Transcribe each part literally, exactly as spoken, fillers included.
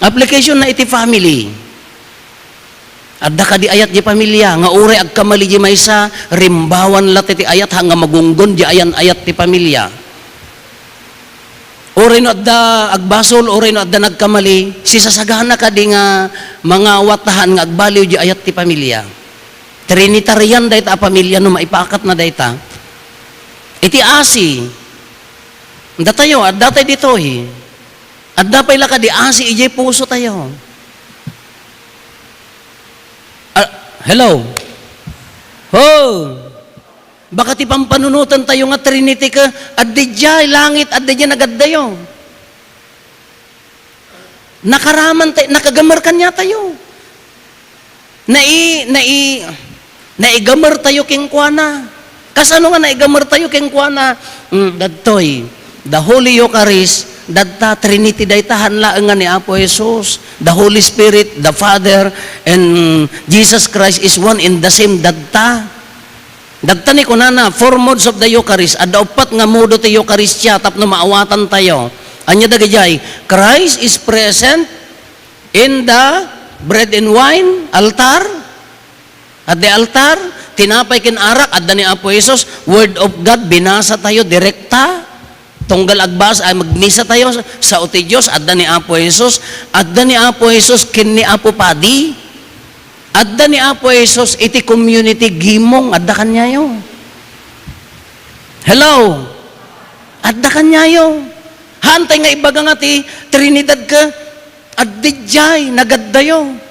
Application na iti family. Adda kadi ayat di pamilya nga uray agkamali di maysa, rimbawan latta ti ayat, haan nga magunggon di ayan-ayat ti pamilya. Uray no adda agbasol, uray no adda nagkamali, sisasagana kadi nga mangawat ta haan nga agbaliw di ayat ti pamilya. Trinitarian dayta a pamilya no maipakatna dayta. Iti asi, datayo, adda tay ditoy. Adda pay la kadi asi idiay puso tayo. Ah, hello? Ho! Baka ti pampanunotan tayo nga Trinity ka, adda diay langit, adda diay nagaddayo. Nakaraman tayo, nakagamer kanya tayo. Nai-, nai-, naigamer tayo kenkuana. Kasano nga naigamer tayo kenkuana? Mm, dadtoy, the Holy Eucharist, dadta, Trinity dayta, haan laeng nga ni Apo Jesus. The Holy Spirit, the Father, and Jesus Christ is one and the same dadta. Dadta ni kunana, four modes of the Eucharist. Adda uppat nga modo ti Eukaristia tapno maawatan tayo. Ania dagijay? Christ is present in the bread and wine, altar. Adda altar, tinapay ken arak, adda ni Apo Jesus. Word of God, binasa tayo direkta. Tunggal agbasa, ay, magmisa tayo, sao ti Dios, adda ni Apo Jesus. Adda ni Apo Jesus ken ni Apo Padi. Adda ni Apo Jesus iti community gimong, adda kaniayo. Hello? Adda kaniayo. Haantay nga ibaga nga ti Trinidad ka, adda diay, nagaddayo.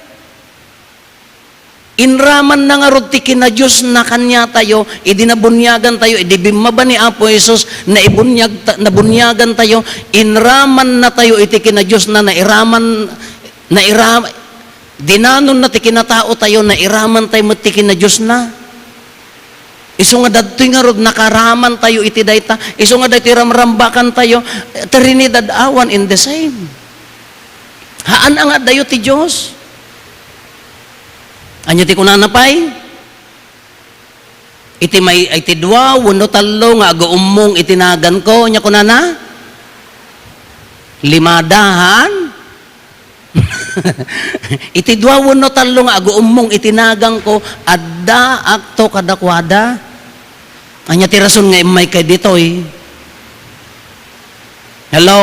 Inramanna ngarud ti kinadiosna kaniatayo, idi nabuniagan tayo, idi bimmaba ni Apo Jesus, naibuniag ta-, nabuniagan tayo, inramanna tayo iti kinadiosna, nairaman, naira-, dinanonna ti kinatao tayo, nairaman tayo met ti kinadiosna. Isu nga dadtoy ngarud, nakaraman tayo iti dayta. Isu nga daytoy ramrambakan tayo, Trinidad awan in the same. Haan a nga addayo ti Dios. Ania ti kunana pay? Iti may, iti dua wenno tallo nga aguummong iti naganko, ania kunana? Limada, haan? Iti dua wenno tallo nga aguummong iti naganko, addaakto kadakuada. Ania ti rason nga immaykay ditoy? Hello?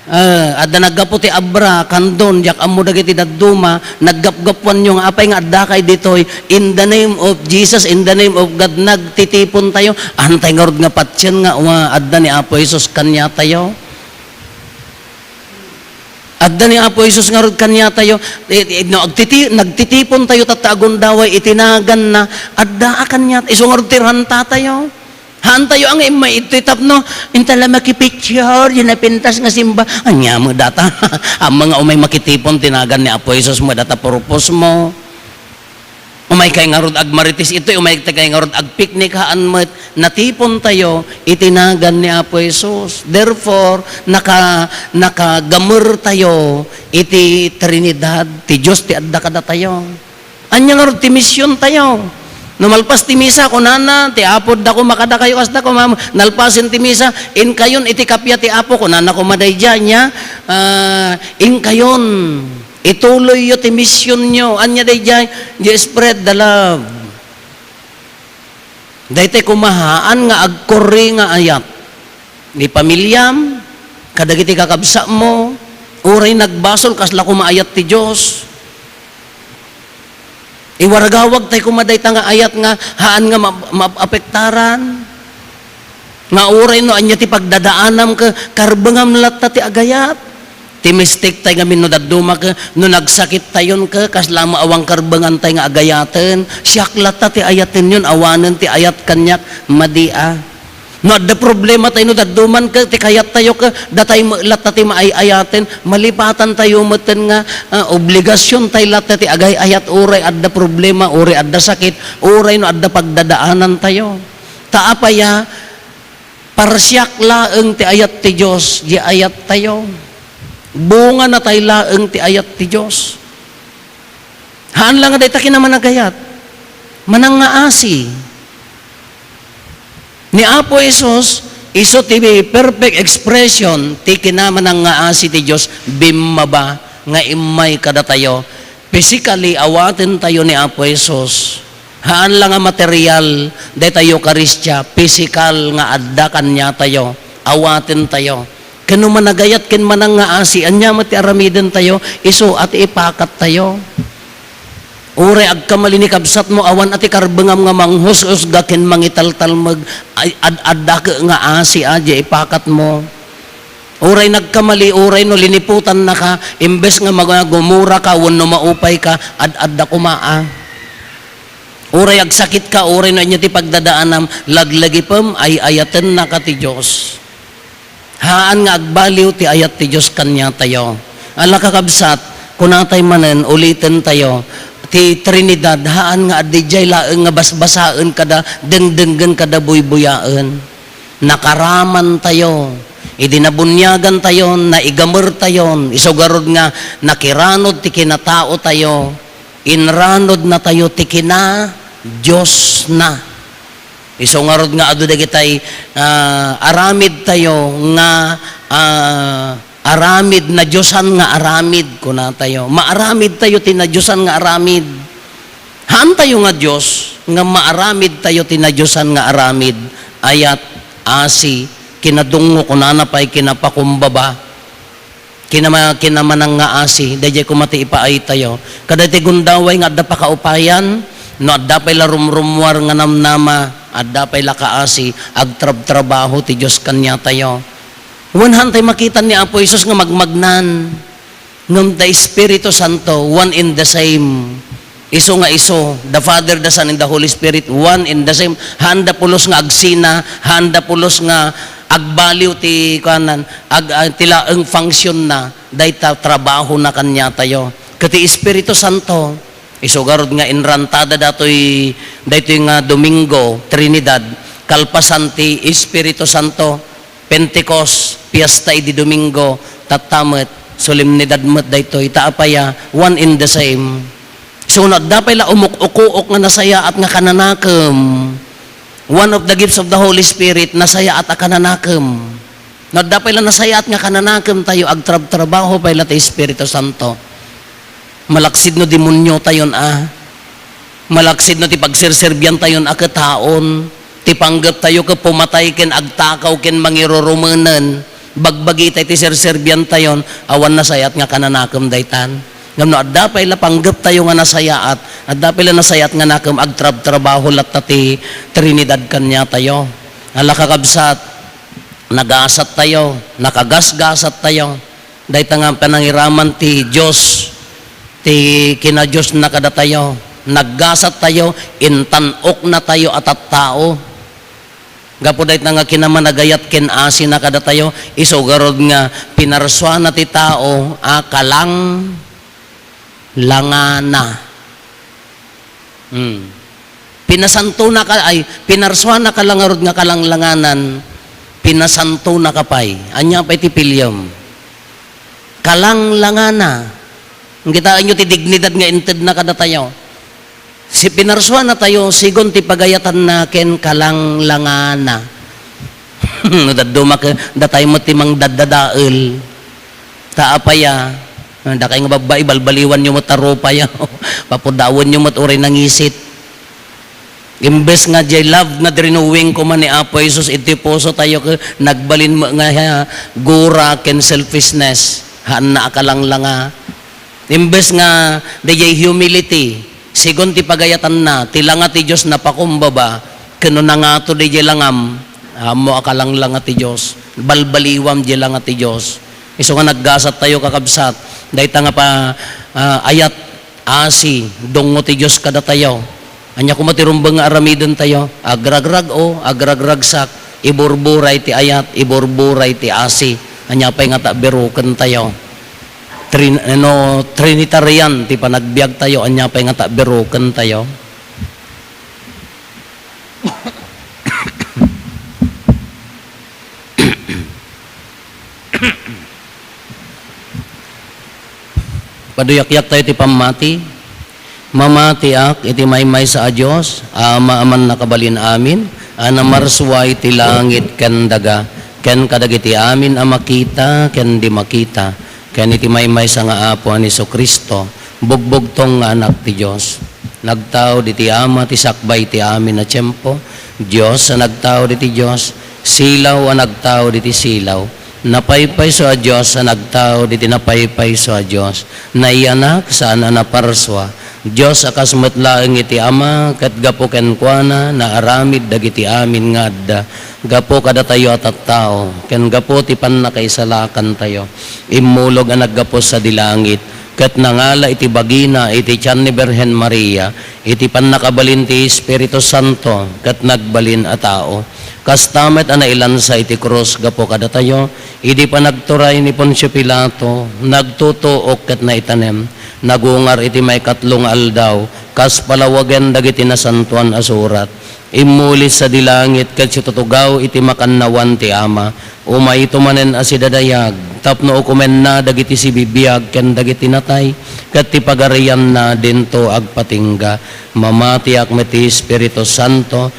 Eh, adda naggapu ti abra, kandon, diak ammo dagiti dadduma, naggapgapuanyo nga apay nga addakay ditoy. In the name of Jesus, in the name of God, nagtitipon tayo. Antay ngarud nga patien nga, wa, adda ni Apo Jesus kaniatayo. Adda ni Apo Jesus ngarud kaniatayo. Eh, eh, no, agtiti-, nagtitipon tayo tatta agundaway iti naganna. Adda a kaniat-, isu ngarud ti ranta tayo. Haan tayo a nga immay iti tapno, inta la makipicture, di napintas nga simba. Ania met data? Amma nga umay makitipon ti nagan ni Apo Jesus mo, data purpose mo. Umaykay ngarud agmarites itoy, umaykay ngarud agpiknik, haan met, natipon tayo iti nagan ni Apo Jesus. Therefore, naka-, nakagamer tayo iti Trinidad, ti Dios ti adda kadatayo. Ania ngarud ti mision tayo? No malpas ti misa, kunana, ti Apo, dako makadakayo, kasta ko, ma-, nalpasen ti misa, inkayon iti kappia ti Apo, kunana koma daydiay, nia, ah, inkayon, ituloyyo ti misionyo. Ania daydiay? Di spread the love. Daytoy koma haan nga agkurri nga ayat. Ni pamiliam, kadagiti kakabsatmo, uray nagbasol, kasla koma ayat ti Dios. Iwaragawag tay koma dayta nga ayat nga haan nga ma-, maapektaran. Nga uray no ania ti pagdadaanam ket karbengam latta ti agayat. Ti mistake tay ngamin no dadduma ket no nagsakit tayon ket kasla met awan karbengan tay nga agayaten. Siak latta ti ayatenyon, awanen ti ayat kaniak, madi a. No adda problema tayo no dadduman ket ti kayat tayo ket datay met latta ti maay-ayaten, malipatan tayo metten nga, ah, obligasion tay latta ti agay-ayat uray adda problema, uray adda sakit, uray no adda pagdadaanan tayo. Ta apay a, parsiak laeng ti ayat ti Dios, di ayat tayo. Bunga na tay laeng ti ayat ti Dios. Haan la nga dayta kinamanagayat. Manangngaasi. Ni Apo Jesus, Isu ti perfect expression ti kinamanangngaasi ti Dios, bimmaba nga immay kadatayo. Physically, awatentayo ni Apo Jesus. Haan la nga material, dayta Eukaristia, pisikal nga adda kaniatayo, awatentayo. Ken no managayat ken manangngaasi, ania met ti aramidentayo? Isu a ti ipakattayo. Uray agkamali ni kabsatmo, awan a ti karbengam nga manghus-usga ken mangitaltalmeg, ay, ad-adda nga asi a diay ipakatmo. Uray nagkamali, uray no liniputannaka, imbes nga mag-, gumura ka wenno maupay ka, ad-adda koma a. Uray agsakit ka, uray no ania ti pagdadaanam, laglagipem, ay-ayatennaka ti Dios. Haan nga agbaliw ti ayat ti Dios kaniatayo. Ala, kakabsat, kunatay manen, ulitentayo, ti Trinidad, haan nga adda idiay laeng nga basbasaen kada, dengdenggen kada, buybuyaen. Nakaramantayo. Idi nabuniagantayon, naigamertayon, isu garud nga nakiranod ti kinataotayo, inranodnatayo ti kina-Diosna. Isu ngarud nga adu dagitay, ah, aramidtayo nga, ah, aramid, nadiosan nga aramid, kunatayo. Maaramidtayo ti nadiosan nga aramid. Haantayo nga Dios, nga maaramidtayo ti nadiosan nga aramid, ayat, asi, kinadungngo, kunana pay, kinapakumbaba. Kinama-, kinamanangngaasi, daydiay koma ti ipaaytayo. Kadagiti gundaway nga adda pakaupayan, no adda pay la rumrummuar nga namnama, adda pay la kaasi, agtrabtrabaho ti Dios kaniatayo. Wen haantay makitan ni Apo Jesus nga magmagnan. Ngem ti Espiritu Santo, one and the same. Isu nga isu, the Father, the Son, and the Holy Spirit, one and the same. Haanda pulos nga agsina, haanda pulos nga agbaliw ti, kuanan, ag-, ah, ti laeng function na, dayta trabahona kaniatayo. Ket ti Espiritu Santo, isu garud nga inrantada datoy, daytoy nga Domingo, Trinidad, kalpasan ti Espiritu Santo, Pentecost, fiesta idi Domingo, tatta met, solemnidad met daytoy. Ta apay a, one and the same. So, no adda pay la umuk-ukuok nga nasayaat nga kananakem, one of the gifts of the Holy Spirit, nasayaat a kananakem. No adda pay la nasayaat nga kananakem tayo, agtrabtrabaho pay la ti Espiritu Santo. Malaksid no demoniotayon a. Malaksid no ti pagserserbiantayon a ket haon. Ti panggeptayo ket pumatay ken agtakaw ken mangirurumenen. Bagbagitay ti serserbiantayon, awan nasayaat nga kananakem daytan. Ngem no adda pay la panggeptayo nga nasayaat, adda pay la nasayaat nga nakem, agtrabtrabaho latta ti Trinidad kaniatayo. Ala, kakabsat, nagasattayo, nakagasgasattayo. Dayta nga panangiraman ti Dios, ti kinadiosna kadatayo. Naggasattayo, intan-oknatayo a tattao. Gapu dayta nga kinamanagayat ken asina kadatayo, isu garud nga pinarsuana ti tao a kalanglangana. Hmm. Pinasantona ka, ay, pinarsuana ka la ngarud nga kalanglanganan, pinasantona ka pay. Ania pay ti piliem? Kalanglangana. Kitaenyo ti dignidad nga intedna kadatayo. Si pinarsuanatayo, sigun ti pagayatanna ken kalanglangana. No dadduma ket, datay met ti mangdaddadael. Ta apay a, dakay nga babbai, balbaliwanyo met a rupaya. Papudawenyo met uray nangisit. Imbes nga diay love nga drinowing koma ni Apo Jesus iti pusotayo, ket nagbalin met nga, ha, gura ken selfishness, haanna a kalanglanga. Imbes nga diay humility, sigun ti pagayatanna, ti langa ti Dios napakumbaba, ken no nangato diay langam, ammo a kalanglanga ti Dios, balbaliwam diay langa ti Dios. Isu nga naggasattayo, kakabsat, dayta nga pa-, ah, ayat, asi, dungngo ti Dios kadatayo. Ania koma ti rumbeng nga aramidentayo? Agragrag-o, agragragsak, iburburay ti ayat, iburburay ti asi. Ania pay ngata birukentayo? Trin-, no, Trinitarian ti panagbiagtayo, ania pay ngata birukentayo? Paduyakyaktayo ti pammati. Mamatiak iti maymaysa a Dios, Ama a mannakabalin amin, a namarsua iti langit ken daga, ken kadagiti amin a makita ken di makita, ken iti maymaysa nga Apo a ni Jesu-Cristo, bugbugtong nga Anak ti Dios. Nagtaud iti Ama ti sakbay ti amin a tiempo, Dios a nagtaud iti Dios, silaw a nagtaud iti silaw, napaypayso a Dios a nagtaud iti napaypayso a Dios, naiyanak saan a naparsua, Dios a kas met laeng iti Ama, ket gapu kenkuana naaramid dagiti amin nga adda, gapu kadatayo a tattao, ken gapu ti pannakaisalakantayo. Immulog a naggapu sadi langit, ket nangala iti bagina iti tian ni Birhen Maria, iti pannakabalin ti Espiritu Santo, ket nagbalin a tao. Kasta met a nailansa iti krus gapu kadatayo, idi panagturay ni Poncio Pilato, nagtutuok ket naitanem. Nagungar iti maikatlo nga aldaw, kas palawagen dagiti Nasantoan a Surat. Immuli sadi langit ket situtugaw iti makannawan ti Ama. Umayto manen a sidadayag, tapno ukomenna dagiti sibibiag ken dagiti natay, ket ti pagarianna dinto agpatingga. Mamatiak met ti Espiritu Santo,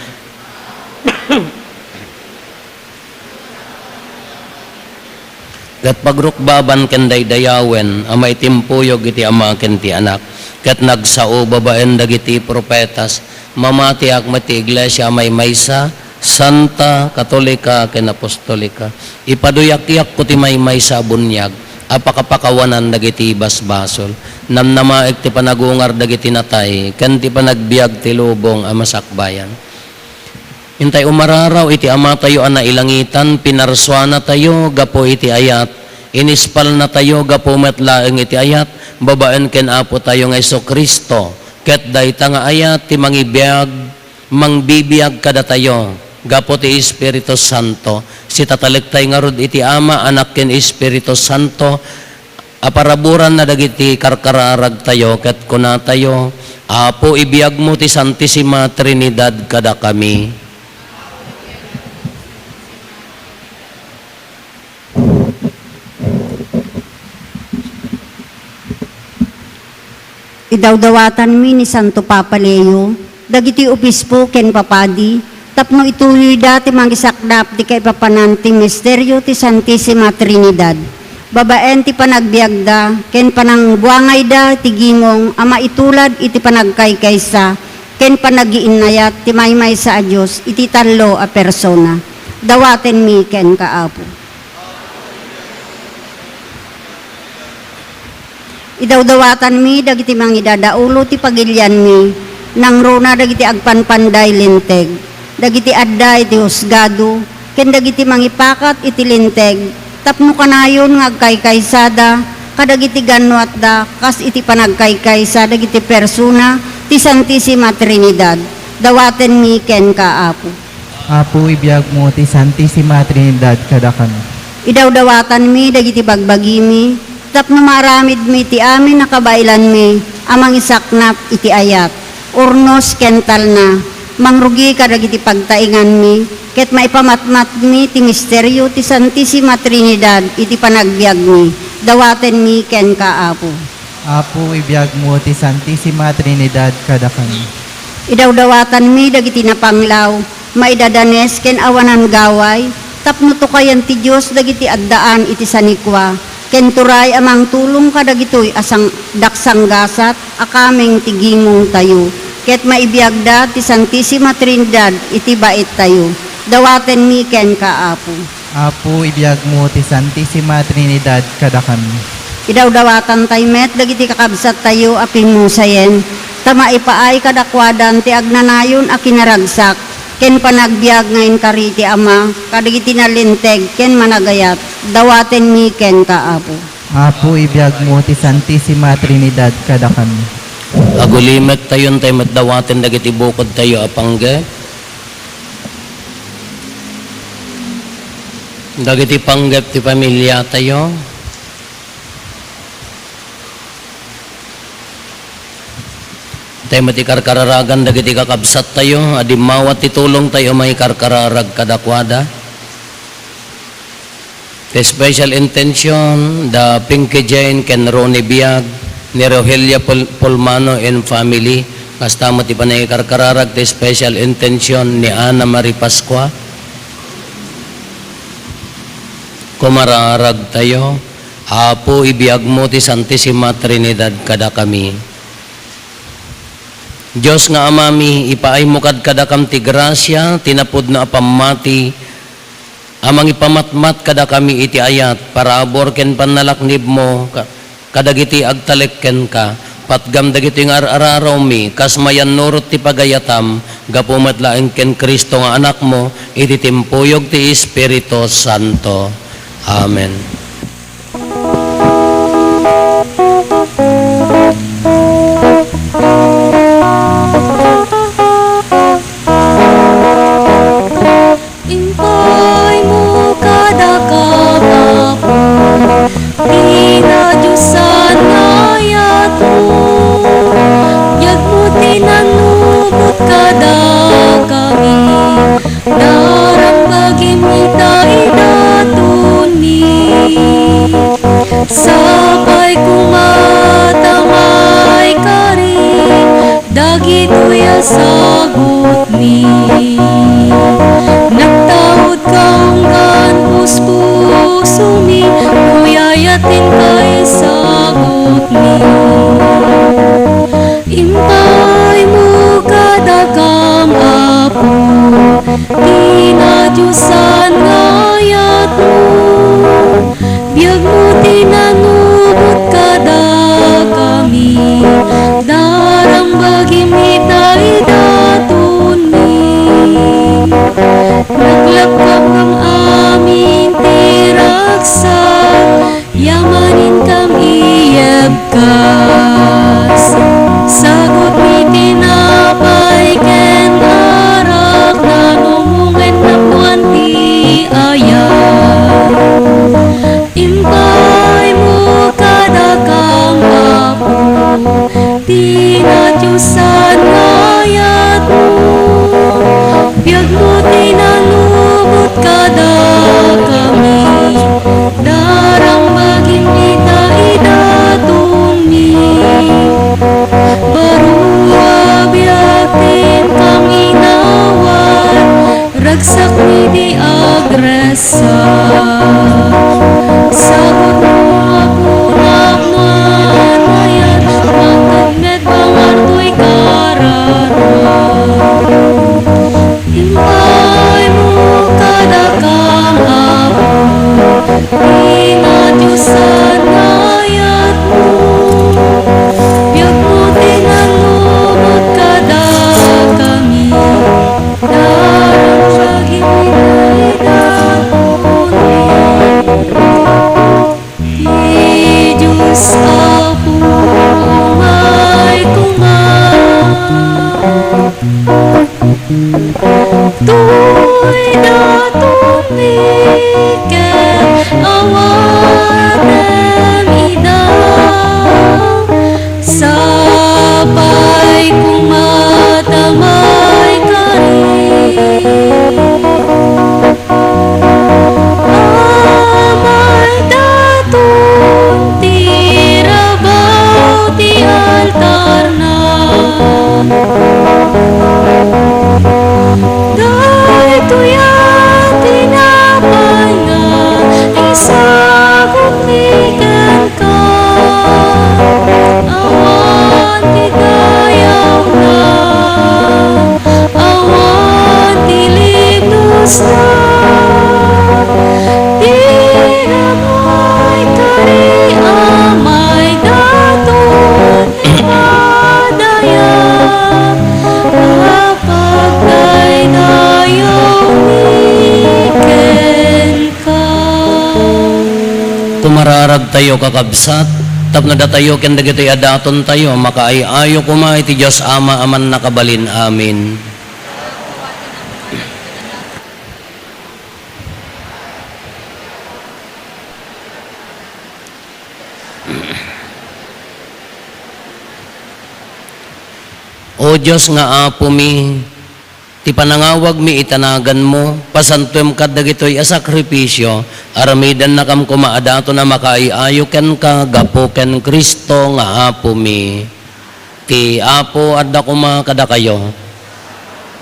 ket pagrukbaban ken daydayawen a maitimpuyog iti Ama ken ti Anak, ket nagsao babaen dagiti profetas. Mamatiak met ti iglesia a maymaysa, santa, katolika, ken apostolika. Ipaduyakyakko ti maymaysa a buniag a pakapakawanan dagiti basbasol. Namnamaek ti panagungar dagiti natay ken ti panagbiag ti lubong a masakbayan. Intay umararaw iti Amatayo a nailangitan, pinarsuanatayo gapu iti ayat, inispalnatayo gapu met laeng iti ayat, babaen ken Apotayo nga Jesu-Cristo. Ket dayta nga ayat ti mangibiag, mangbibiag kadatayo gapu ti Espiritu Santo. Sitatalektay ngarud iti Ama, Anak, ken Espiritu Santo, a paraburanna dagiti karkararagtayo, ket kunatayo, Apo, ibiagmo ti Santisima Trinidad kadakami. Idawdawatanmi ni Santo Papa Leo dagiti obispo ken papadi tapno ituloyda ti mangisaknap ti kaipapanan ti misterio ti Santisima Trinidad, babaen ti panagbiagda ken panangbuangayda ti gimong a maitulad iti panagkaykaysa ken panagiinnayat ti maymaysa a Dios iti tallo a persona. Dawatenmi kenka, Apo. Idawdawatanmi dagiti mangidadaulo ti pagilianmi, nangruna dagiti agpanpanday linteg, dagiti adda iti husgado, ken dagiti mangipakat iti linteg, tapno kanayon nga agkaykaysada kadagiti gannuatda kas iti panagkaykaysa dagiti persona ti Santisima Trinidad. Dawatenmi kenka, Apo. Apo, ibiagmo ti Santisima Trinidad kadakami. Idawdawatanmi dagiti bagbagimi tapno maaramidmi ti amin a kabaelanmi a mangisaknap iti ayat, urnos ken talna, mangrugi kadagiti pagtaenganmi, ket maipamatmatmi ti misterio ti Santisima Trinidad iti panagbiagmi. Dawatenmi kenka, Apo. Apo, ibiagmo ti Santisima Trinidad kadakami. Idawdawatanmi dagiti napanglaw, maidadanes ken awanan gaway, tapno tukayan ti Dios dagiti addaan iti sanikua, ken turay a mangtulong kadagitoy a sang-, daksanggasat a kameng ti gimongtayo, ket maibiagda ti Santisima Trinidad iti baittayo. Dawatenmi kenka, Apo. Apo, ibiagmo ti Santisima Trinidad kadakami. Idawdawatantay met dagiti kakabsattayo a pimmusayen, ta maipaay kadakuadan ti agnanayon a kinaragsak ken panagbiag nga inkari ti Ama kadagiti nalinteg ken managayat. Dawatenmi kenka, Apo. Apo, ibiagmo ti Santisima Trinidad kadakami. Agulimektayon tay met dawaten dagiti bukodtayo a panggep. Dagiti panggep ti pamiliatayo. Tay met ikarkararagan dagiti kakabsattayo a dimmawat ti tulongtayo maikarkararag kadakuada. Ti special intention, da Pinky Jane ken Ronnie Biag, ni Rogelia Pul-, Pulmano and family, Kasta met ti panangikarkararag ti special intention ni Ana Marie Pascua. Kumararagtayo. Apo, ibiagmo ti Santisima Trinidad kadakami. Dios nga Amami, ipaaymo kadkadakam ti grasia ti napudno a pammati a mangipamatmat kadakami iti ayat, parabur ken pannalaknibmo ka-, kadagiti agtalek kenka. Patgam dagitoy nga ar-ararawmi kas mayannurot ti pagayatam, gapu met laeng ken Cristo nga Anakmo, iti timpuyog ti Espiritu Santo. Amen. Impaymo kadakami, Apo, ti nadiosan nga ayatmo. Biagmo ti nanubot kadakami, darambagim ita idatonmi. Sapay koma ta maikari dagitoy a sagutmi. Nagtaudka unggan puspusomi, no yayatenka isagutmi. Impaymo kadakami, Apo, ti nadiosan nga ayatmo. Biagmo ti nanubot kadakami, darambagim ita idatonmi. Naglapkap ngem amin ti ragsak, yamaninkam iyebkas. Sagutmi tinapay ken arak, nanumongem napnoan ti ayat. Impaymo kadakami, Apo, ti nadiosan nga ayatmo. Biagmo ti nanubot kadakami, darambagim ita idatonmi. Baro a biag ti inkam inawat, ragsakmi ti agragsak. Sagutmo, Apo, napnoan ti ayat, mangted met bangar toy kararua. Impaymo kadakami, Apo, ti nadiosan nga ayatmo. Biagmo ti nanubot kadakami, darambagim ita idatonmi. Ti Dios Apo, umay koma. Toy datonmi ket awatem ida. Sapay koma ta maikari. Amay daton ti rabaw ti altarna. Daytoy a tinapay nga isagutmi kenka. Awan ti dayawna, awan ti libnosna, ti maikari a maidaton ti padaya a pagdaydayawmi kenka. Kumararagtayo, kakabsat, tapno datayo ken dagitoy a datontayo makaay-ayo koma iti Dios Ama a Mannakabalin. Amen. O Dios nga Apomi, ti panangawagmi iti naganmo, pasantuem kadagitoy a sakrifisio, aramidennakam koma a daton a makaay-ayo kenka gapu ken Cristo nga Apomi. Ti Apo adda koma kadakayo.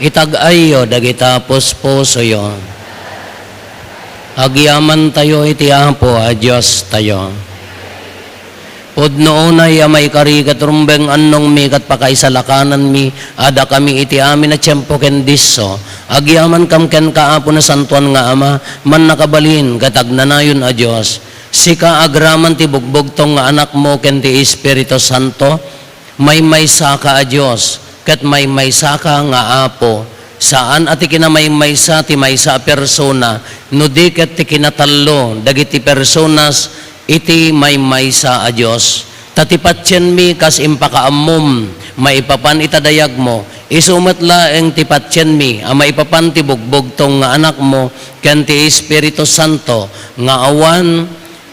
Itag-ayyo dagita puspusoyo. Agyamantayo iti Apo a Diostayo. Pudno unay a maikari ket rumbeng annongmi ket pakaisalakananmi a dakami iti amin a tiempo ken disso, agyamankam kenka, Apo, Nasantoan nga Ama, Mannakabalin ket Agnanayon a Dios. Sika agraman ti bugbugtong nga Anakmo ken ti Espiritu Santo, maymaysaka a Dios, ket maymaysaka nga Apo. Saan a ti kinamaymaysa ti maysa a persona, no di ket ti kinatallo dagiti personas iti maymaysa a Dios. Ta ti patienmi kas impakaammom maipapan ita dayagmo, isu met laeng ti patienmi a maipapan ti bugbugtong nga Anakmo ken ti Espiritu Santo nga awan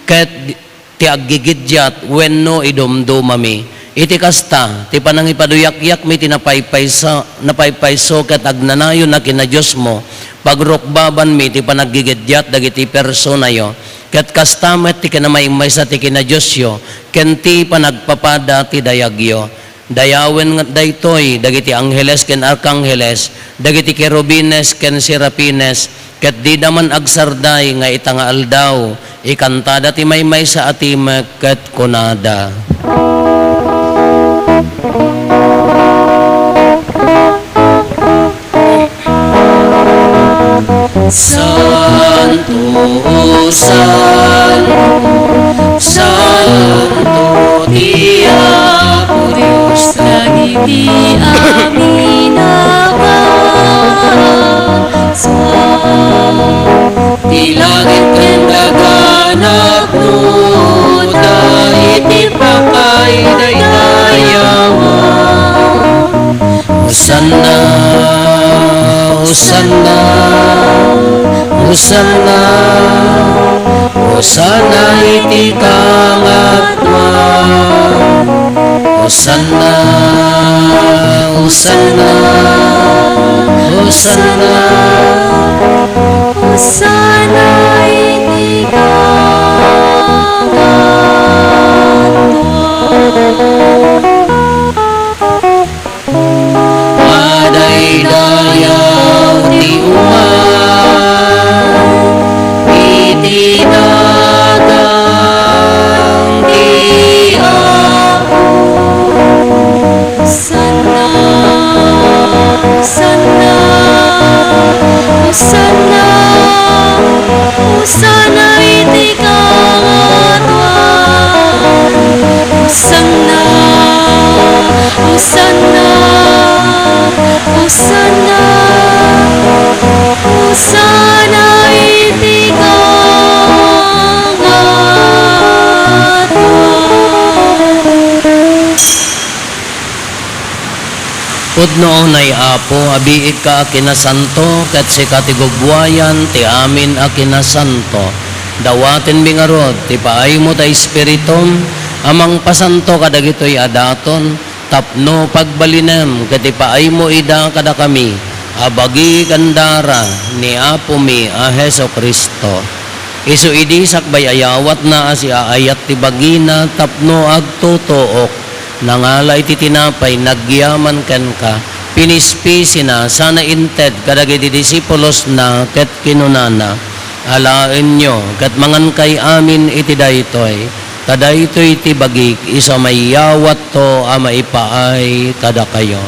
ket ti aggigiddiat wenno idumdumami. Iti kasta, ti panangipaduyakyakmi ti napaypayso, napaypayso ket agnanayon a kinadiosmo, pagrukbabanmi ti panaggigiddiat dagiti personayo. Ket kasta met ti kinamaymaysa ti kinadiosyo ken ti panagpapada ti dayagyo. Dayawen ngarud daytoy dagiti angheles ken arkangheles, dagiti kerubines ken serafines, ket dida man agsarday nga ita nga aldaw, ikantada ti maymaysa a timek ket kunada: Santo, santo, santo ti Apo Dios dagiti amin a bansa. Ti langit ken daga napno ta iti pakaidayawan. Hosanna, Hosanna, Hosanna, Hosanna iti kangatoan. Hosanna, Hosanna, Hosanna, Hosanna iti kangatoan. Madaydayaw ti umaw iti datang ti Apo. Hosanna, Hosanna, Hosanna, Hosanna iti kangatoan. Hosanna, Hosanna, Hosanna, Hosanna iti kangatoan. Pudno unay, Apo, a biigka a kinasanto, ket sika ti gugwayan ti amin a kinasanto. Dawatenmi ngarud ti paaymo ta Espiritum a mangpasanto kadagitoy a daton, tapno pagbalinem ket ipaaymo ida kadakami a bagi ken dara ni Apomi a Jesu-Cristo. Isu idi sakbay a yawatna a siaayat ti bagina tapno agtutuok, nangala iti tinapay, nagyaman kenka, pinispisina, sana inted kadagiti disipulosna ket kinunana: Alaenyo ket mangankay amin iti daytoy, ta daytoy ti bagik, isu a mayawatto a maipaay kadakayo.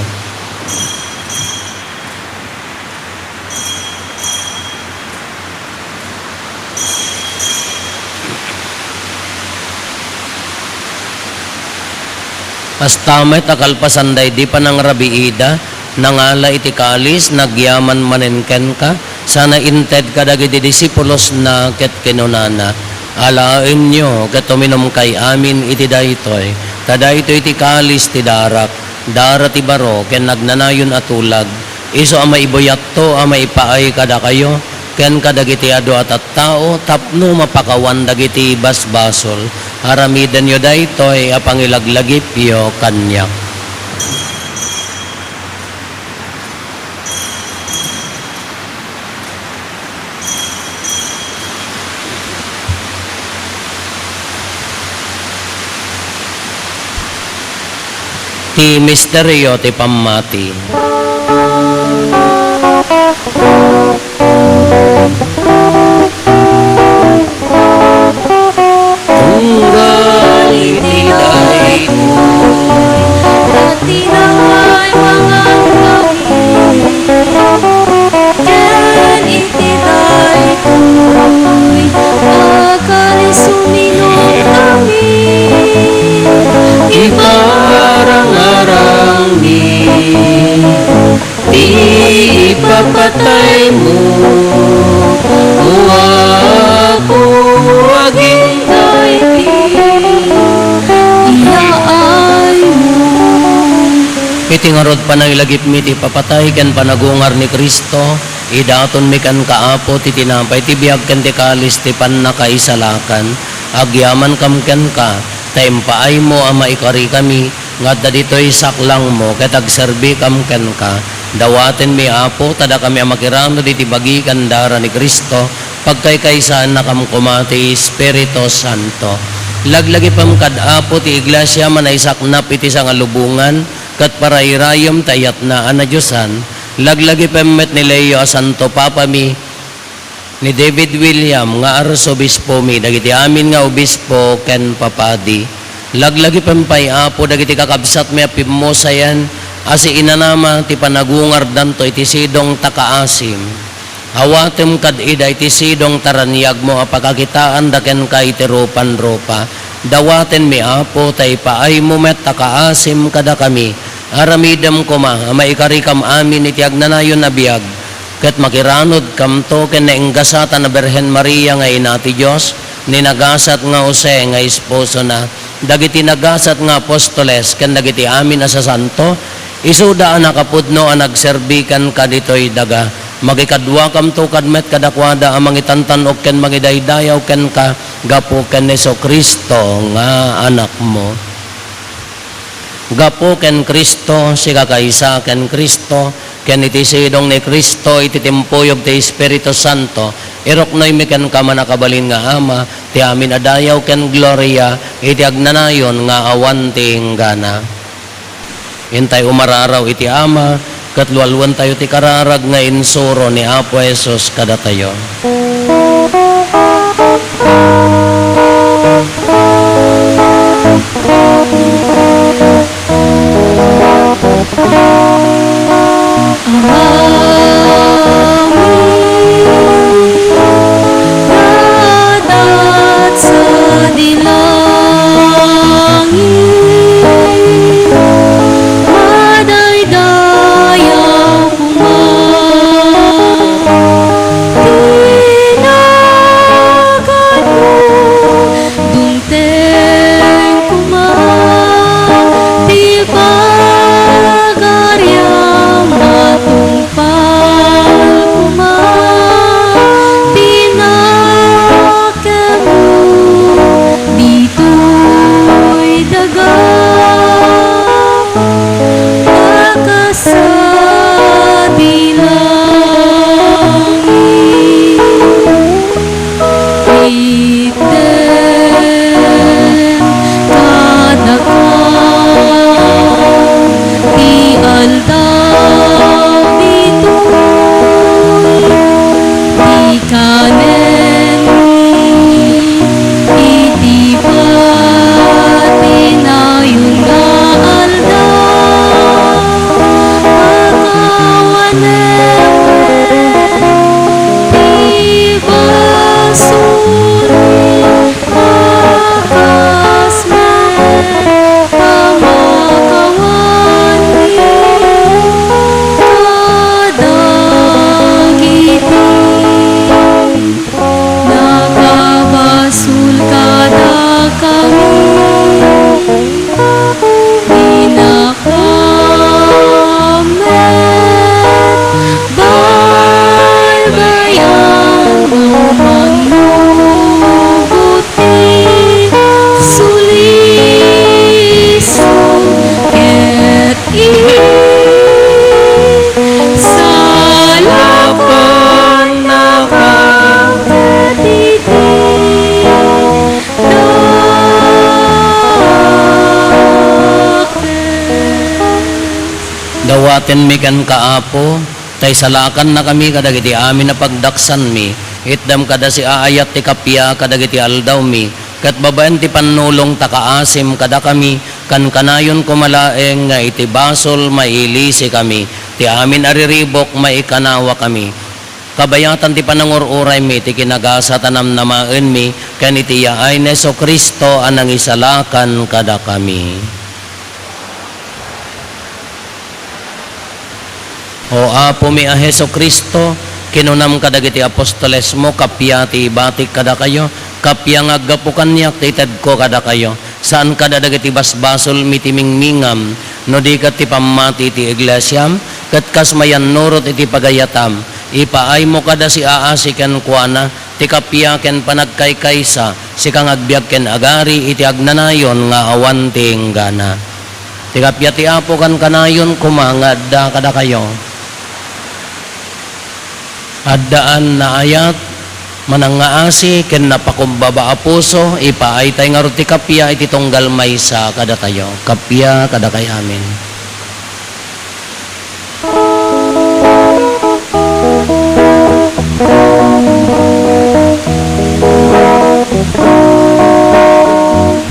Kasta met a kalpasan daydi panangrabiida, nangala iti kalis, nagyaman manen kenka, sana inted kadagiti disipulosna ket kinunana: Alaenyo ket uminumkay amin iti daytoy, ta daytoy ti kalis ti darak, dara ti baro ken agnanayon a tulag, isu a maibuyatto a maipaay kadakayo ken kadagiti adu a tattao tapno mapakawan dagiti basbasol. Aramidenyo daytoy a pangilaglagipyo kaniak. Ti misterio ti pammati. Tunggal iti daytoy, pati daytoy manganggawi, ken iti daytoy a kalis uminom kami, iparangarangmi ti ipapataymo, O Apo, agingga iti yaaymo. Iti ngarud, panaylagipmi ti ipapatay ken panagungar ni Cristo, idatonmi kenka, Apo, ti tinapay ti biag ken ti kalis ti pannakaisalakan. Agyamankam kenka, ta impaaymo a maikarikami, nga adda ditoy saklangmo ket agserbikam kenka. Dawatenmi, Apo, ta dakami a makiranud iti bagi ken dara ni Cristo, pagkaykaysaannakam koma ti Espiritu Santo. Laglagipem kad, Apo, ti Iglesia a manaisaknap iti sangalubongan ket parairayem ti ayatna a nadiosan. Laglagipem met ni Leo a Santo Papami, ni David William nga Arsobispomi, dagiti amin nga obispo ken papadi. Laglagipem pay, Apo, dagiti kakabsatmi a pimmusayan a siinanama ti panagungardanto iti sidong ta kaasim. Awatem kad ida iti sidong ta raniagmo a pakakitaanda kenka iti rupan-rupa. Dawatenmi, Apo, ta ipaaymo met ta kaasim kadakami. Aramidem koma a maikarikam amin iti agnanayon a biag, ket makiranudkamto ken nainggasatan a Birhen Maria nga Ina ti Dios, ni nagasat nga Jose nga esposona, dagiti nagasat nga apostoles, ken dagiti amin a sasanto, isuda a nakapudno a nagserbi kenka ditoy daga. Makikaduakamto kad met kadakuada a mangitantan-ok ken mangidaydayaw kenka gapu ken ni Jesu-Cristo nga Anakmo. Gapu ken Cristo, sikakaysa ken Cristo, ken iti sidong ni Cristo iti timpuyog ti Espiritu Santo, iruknoymi kenka, mannakabalin nga Ama, ti amin a dayaw ken gloria iti agnanayon nga awan ti inggana. Intay umararaw iti Ama, ket lualuentayo ti kararag nga insuro ni Apo Jesus kadatayo. Amin, dadat sadi langit, madaydayaw koma ti Dawatenmi kenka, Apo, ta isalakannakami kadagiti amin a pagdaksanmi. Itdem kada siaayat ti kappia kadagiti aldawmi, ket babaen ti pannulong ta kaasim kadakami, kankanayon koma laeng nga iti basol mailisikami, ti amin a riribuk maikanawakami. Kabayatan ti panangur-uraymi, ti kinagasat a namnamaenmi, ken iti yaay ni Jesu-Cristo a nangisalakan kadakami. O Apomi a Jesu-Cristo, kinunam kadagiti apostolesmo, kappia ti ibatik kadakayo, kappia nga aggapu kaniak ti itedko kadakayo. Saan kada dagiti basbasolmi ti mingmingam, no di ket ti pammati iti iglesiam, ket kas mayannurot iti pagayatam, ipaaymo kada siaasi kenkuana ti kappia ken panagkaykaysa, sika nga agbiag ken agari iti agnanayon nga awan ti inggana. Ti kappia ti Apo kankanayon koma nga adda kadakayo. Addaan naayat, manangngaasi, ken napakumbaba a puso, ipaaytay ngarud ti kappia iti tunggal maysa kadatayo. Kappia kadakay amin.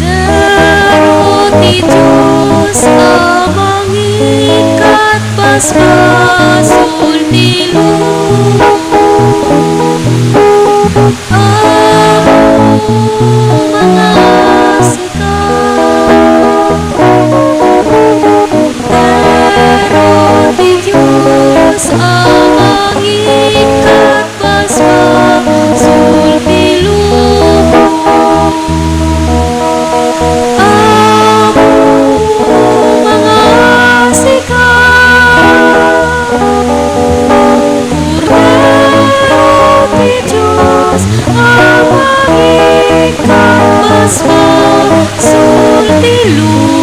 Kordero ti Dios a mangikkat basbasol ti lubong. Apo, mangasika. Kordero ti Dios a mangikkat basbasol ti lubong. Apo, mangasika. Kordero ti Dios a mangikkat basbasol ti lubong.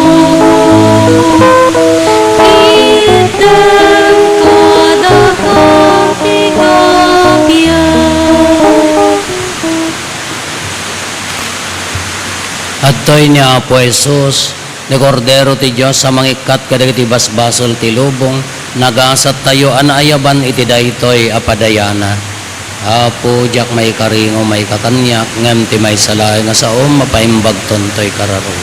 Itdan kadakam ti kappia. Adtoy ni Apo Jesus, ni Kordero ti Dios a mangikkat kadagiti basbasol ti lubong, nagasattayo a naayaban iti daytoy a padayana. Apo, diak maikari nga umayka kaniak, ngem ti maysa laeng a saom, mapaimbagton toy kararo.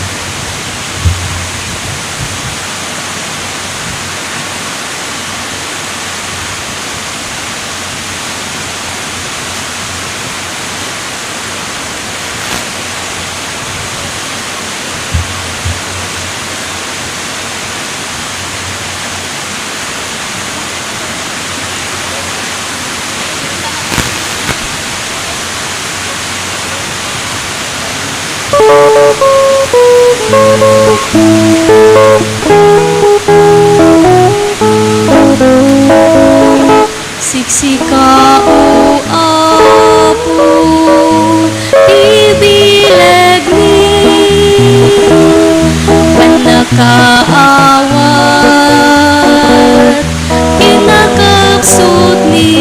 Siksika, O Apo, ti bilegmi, pannakaawat, kinakapsutmi,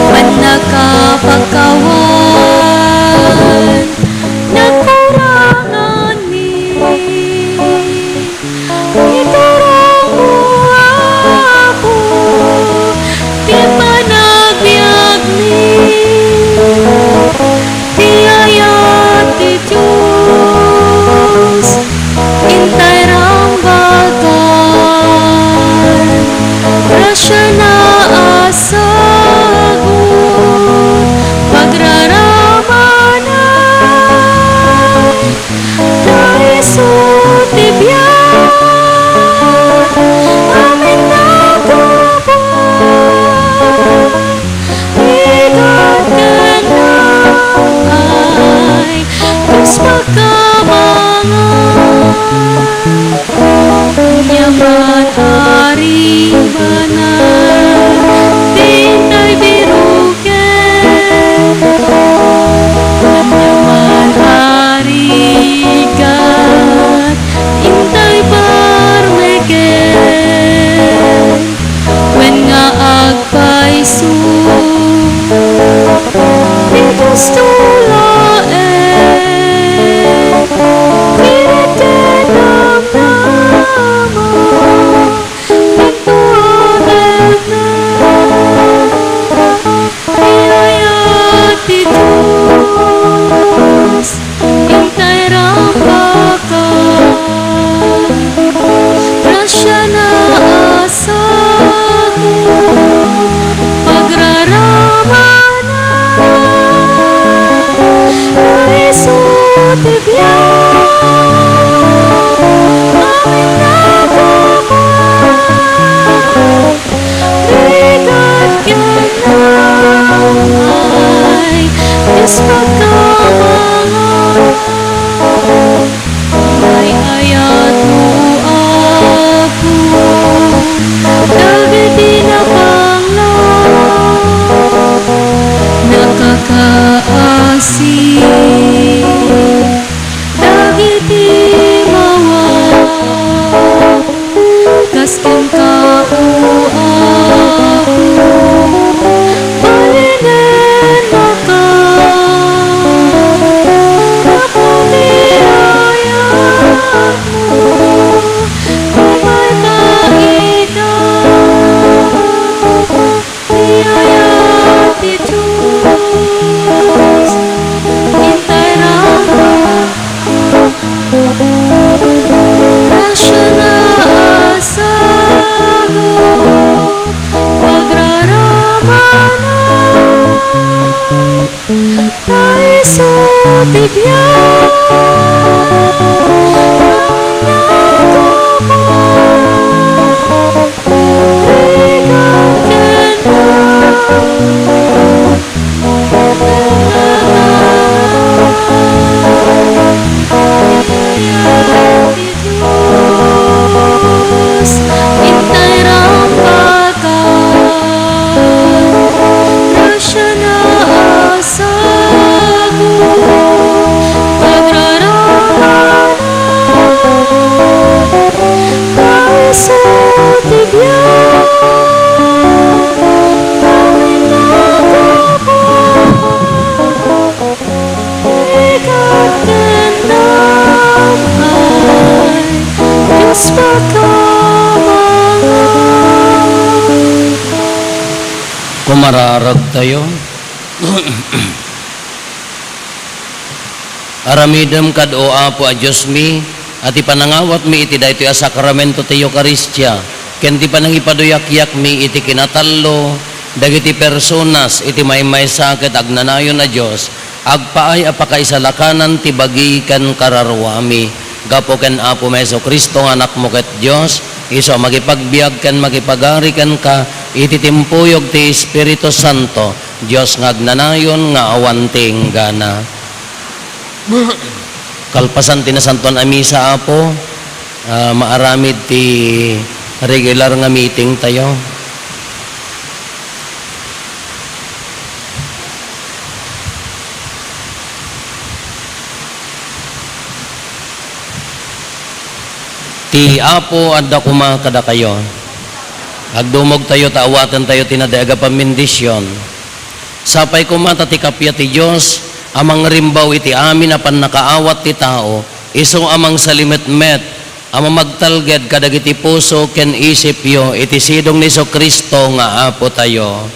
pannakapakawan, nakuranganmi. Iturongmo, Apo, ti panagbiagmi. Ti ayat ti Dios, intan ti biag. Dios, intay rampakan, grasiana a sabong, pagraramanan, maysa ti biag, amin a gapu. Ikagtendam ay Dios pakamangan. Kumararagtayo. Aramidem kad, O Apo a Diosmi, a ti panangawatmi iti daytoy a sakramento ti Eukaristia, ken ti panangipaduyakyakmi iti kinatallo dagiti personas iti maymaysa ket agnanayon a Dios, agpaay a pakaisalakanan ti bagi ken kararuami. Gapu ken Apomi a Jesu-Cristo nga Anakmo ket Dios, isu a makipagbiag ken makipagari kenka iti timpuyog ti Espiritu Santo, Dios nga agnanayon nga awan ti inggana. Kalpasan ti Nasantoan a Misa, Apo, ah, maaramid ti regular nga meeting tayo. Ti Apo adda koma kadakayo. Agdumogtayo ta awatentayo ti nadayag a pammendision. Sapay koma ta ti kappia ti Dios a mangrimbaw iti amin a pannakaawat ti tao, isu a mangsalimetmet a mamagtalged kadagiti puso ken isipyo iti sidong ni Jesu-Cristo nga Apotayo.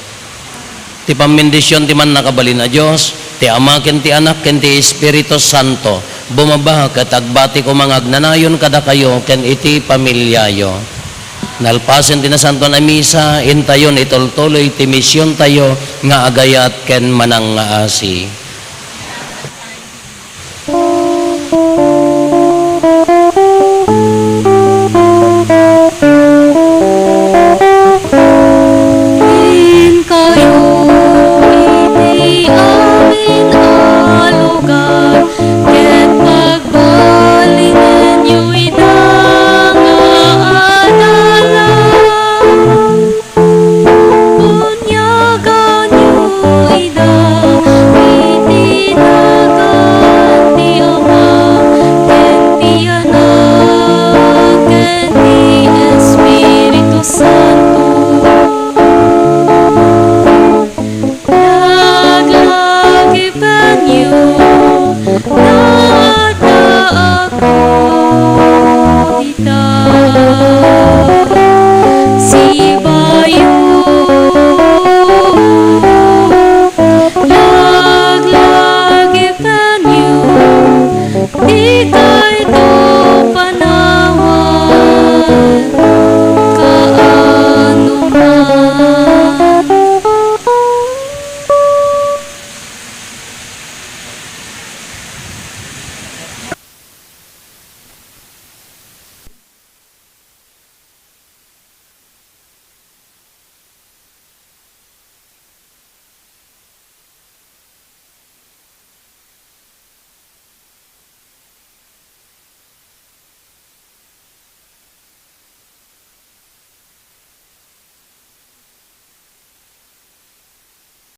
Ti pammendision ti Mannakabalin a Dios, ti Ama ken ti Anak ken ti Espiritu Santo, bumaba ket agbati koma nga agnanayon kadakayo ken iti pamiliayo. Nalpasen ti Nasantoan a Misa, intayon itultuloy ti misiontayo nga agayat ken manangngaasi.